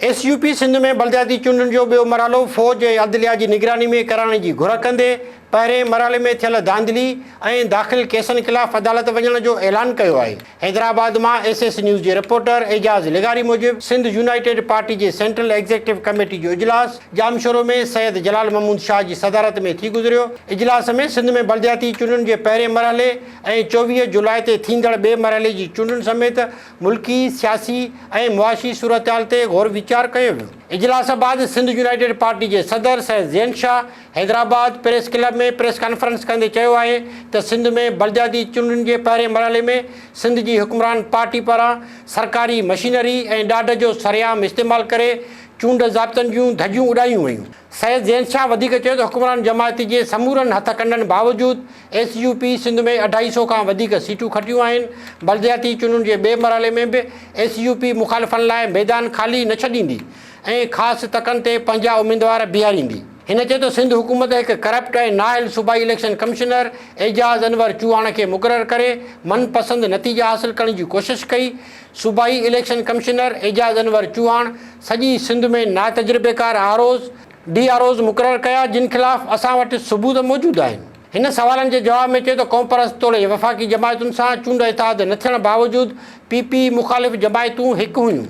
S U P Sindh ۾ بلدياتي چونڊن جو ٻيو مرحلو فوج ۽ عدليا جي نگراني ۾ ڪرائڻ جي گهر ڪندي پهرين مرحلي ۾ ٿيل ڌانڌلي ۽ داخل ڪيسن خلاف عدالت وڃڻ جو اعلان ڪيو آهي. حيدرآباد مان ايس ايس نيوز جي رپورٽر اعجاز لغاري موجب سنڌ يونائيٽيڊ پارٽي جي سينٽرل ايگزيڪٽو ڪميٽي جو اجلاس ڄامشورو ۾ سيد جلال محمود شاهه جي صدارت ۾ ٿي گذريو. اجلاس ۾ سنڌ ۾ بلدياتي چونڊن جي پهرين مرحلي ۽ 24 جولاء تي ٿيندڙ ٻئي مرحلي جي چونڊن سميت ملڪي سياسي ۽ معاشي صورتحال تي غور ويچار ڪيو ويو. اجلاس بعد سنڌ يونائيٽيڊ پارٽي جي صدر Syed Zain Shah Hyderabad press club ۾ press conference ڪندي چيو آهي ته سنڌ ۾ بلدياتي چونڊن جي پهرين مرحلي ۾ سنڌ جي حڪمران پارٽي پاران سرڪاري مشينري ۽ ڏاڍ جو سرعام استعمال ڪري چونڊ ضابطن جون ڌڄيون اڏايون ويون. سيد زين شاهه وڌيڪ چيو ته حڪمران جماعت جي سمورن هٿ ڪنڊن باوجود ايس يو پي سنڌ ۾ اڍائي سئو کان وڌيڪ سيٽون کٽيون آهن، بلدياتي چونڊن جي ٻئي مرحلي ۾ به ايس يو پي مخالفن لاء ميدان خالي نه ڇڏيندي ۽ خاص تڪن تي پنهنجا اميدوار بيهاريندي. هن چيو ته سنڌ حڪومت هڪ ڪرپٽ ۽ نااهل صوبائي اليڪشن ڪمشنر اعجاز انور چوهاڻ کي مقرر ڪري من پسند نتيجا حاصل ڪرڻ جي ڪوشش ڪئي، صوبائي اليڪشن ڪمشنر اعجاز انور چوهاڻ سڄي Sindh ۾ ناتجربيڪار R Os, D R Os مقرر ڪيا جن خلاف اسان وٽ ثبوت موجود آهن. هن سوالن جي جواب ۾ چيو ته قومپرست توڙي وفاقي جماعتن سان چونڊ اتحاد نه ٿيڻ باوجود پي پي مخالف جماعتون هڪ هيون.